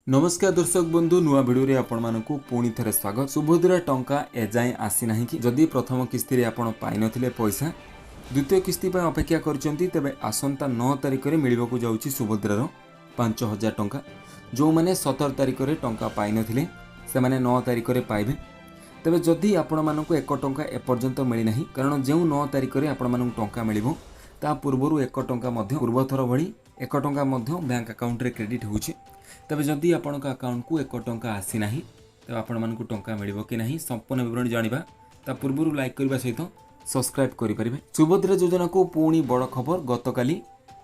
ନମସ୍କାର ଦର୍ଶକ ବନ୍ଧୁ, ନୂଆ ଭିଡ଼ିଓରେ ଆପଣମାନଙ୍କୁ ପୁଣି ଥରେ ସ୍ୱାଗତ। ସୁଭଦ୍ରା ଟଙ୍କା ଏଯାଏଁ ଆସିନାହିଁ କି? ଯଦି ପ୍ରଥମ କିସ୍ତିରେ ଆପଣ ପାଇନଥିଲେ ପଇସା, ଦ୍ୱିତୀୟ କିସ୍ତି ପାଇଁ ଅପେକ୍ଷା କରିଛନ୍ତି, ତେବେ ଆସନ୍ତା 9 ତାରିଖରେ ମିଳିବାକୁ ଯାଉଛି ସୁଭଦ୍ରାର 5000 ଟଙ୍କା। ଯେଉଁମାନେ 17 ତାରିଖରେ ଟଙ୍କା ପାଇନଥିଲେ, ସେମାନେ 9 ତାରିଖରେ ପାଇବେ। ତେବେ ଯଦି ଆପଣମାନଙ୍କୁ 1 ଟଙ୍କା ଏପର୍ଯ୍ୟନ୍ତ ମିଳିନାହିଁ, କାରଣ ଯେଉଁ 9 ତାରିଖରେ ଆପଣମାନଙ୍କୁ ଟଙ୍କା ମିଳିବ, ତା ପୂର୍ବରୁ 1 ଟଙ୍କା ମଧ୍ୟ ପୂର୍ବଥର ଭଳି 1 ଟଙ୍କା ମଧ୍ୟ ବ୍ୟାଙ୍କ ଆକାଉଣ୍ଟରେ କ୍ରେଡ଼ିଟ୍ ହେଉଛି। ତେବେ ଯଦି ଆପଣଙ୍କ ଆକାଉଣ୍ଟକୁ 1 ଟଙ୍କା ଆସିନାହିଁ, ତେବେ ଆପଣମାନଙ୍କୁ ଟଙ୍କା ମିଳିବ କି ନାହିଁ, ସମ୍ପୂର୍ଣ୍ଣ ବିବରଣୀ ଜାଣିବା। ତା ପୂର୍ବରୁ ଲାଇକ୍ କରିବା ସହିତ ସବସ୍କ୍ରାଇବ୍ କରିପାରିବେ। ସୁଭଦ୍ରା ଯୋଜନାକୁ ପୁଣି ବଡ଼ ଖବର। ଗତକାଲି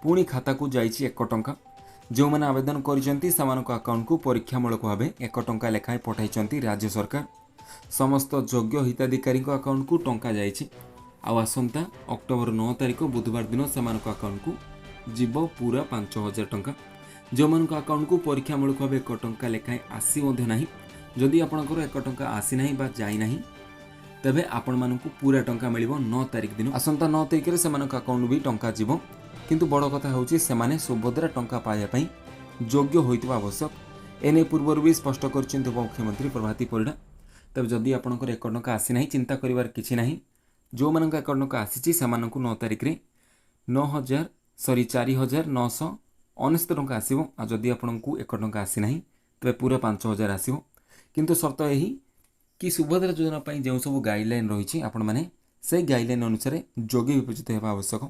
ପୁଣି ଖାତାକୁ ଯାଇଛି 1 ଟଙ୍କା। ଯେଉଁମାନେ ଆବେଦନ କରିଛନ୍ତି, ସେମାନଙ୍କ ଆକାଉଣ୍ଟକୁ ପରୀକ୍ଷାମୂଳକ ଭାବେ 1 ଟଙ୍କା ଲେଖାଏଁ ପଠାଇଛନ୍ତି ରାଜ୍ୟ ସରକାର। ସମସ୍ତ ଯୋଗ୍ୟ ହିତାଧିକାରୀଙ୍କ ଆକାଉଣ୍ଟକୁ ଟଙ୍କା ଯାଇଛି। ଆଉ ଆସନ୍ତା ଅକ୍ଟୋବର 9 ତାରିଖ ବୁଧବାର ଦିନ ସେମାନଙ୍କ ଆକାଉଣ୍ଟକୁ ଯିବ ପୁରା 5000 ଟଙ୍କା। ଯେଉଁମାନଙ୍କ ଆକାଉଣ୍ଟକୁ ପରୀକ୍ଷାମୂଳକ ଭାବେ 1 ଟଙ୍କା ଲେଖାଏଁ ଆସି ମଧ୍ୟ ନାହିଁ, ଯଦି ଆପଣଙ୍କର 1 ଟଙ୍କା ଆସିନାହିଁ ବା ଯାଇନାହିଁ, ତେବେ ଆପଣମାନଙ୍କୁ ପୁରା ଟଙ୍କା ମିଳିବ 9 ତାରିଖ ଦିନ। ଆସନ୍ତା 9 ତାରିଖରେ ସେମାନଙ୍କ ଆକାଉଣ୍ଟକୁ ବି ଟଙ୍କା ଯିବ। କିନ୍ତୁ ବଡ଼ କଥା ହେଉଛି, ସେମାନେ ସୁଭଦ୍ରା ଟଙ୍କା ପାଇବା ପାଇଁ ଯୋଗ୍ୟ ହୋଇଥିବା ଆବଶ୍ୟକ। ଏନେଇ ପୂର୍ବରୁ ବି ସ୍ପଷ୍ଟ କରିଛନ୍ତି ଉପମୁଖ୍ୟମନ୍ତ୍ରୀ ପ୍ରଭାତୀ ପରିଡ଼ା। ତେବେ ଯଦି ଆପଣଙ୍କର 1 ଟଙ୍କା ଆସିନାହିଁ, ଚିନ୍ତା କରିବାର କିଛି ନାହିଁ। ଯେଉଁମାନଙ୍କ 1 ଟଙ୍କା ଆସିଛି, ସେମାନଙ୍କୁ 9 ତାରିଖରେ 9000, ସରି, 4999 ଟଙ୍କା ଆସିବ। ଆଉ ଯଦି ଆପଣଙ୍କୁ 1 ଟଙ୍କା ଆସିନାହିଁ, ତେବେ ପୁରା 5000 ଆସିବ। କିନ୍ତୁ ସର୍ତ୍ତ ଏହି କି ସୁଭଦ୍ରା ଯୋଜନା ପାଇଁ ଯେଉଁ ସବୁ ଗାଇଡ଼ଲାଇନ୍ ରହିଛି, ଆପଣମାନେ ସେଇ ଗାଇଡ଼ଲାଇନ୍ ଅନୁସାରେ ଯୋଗ୍ୟ ବିବେଚିତ ହେବା ଆବଶ୍ୟକ।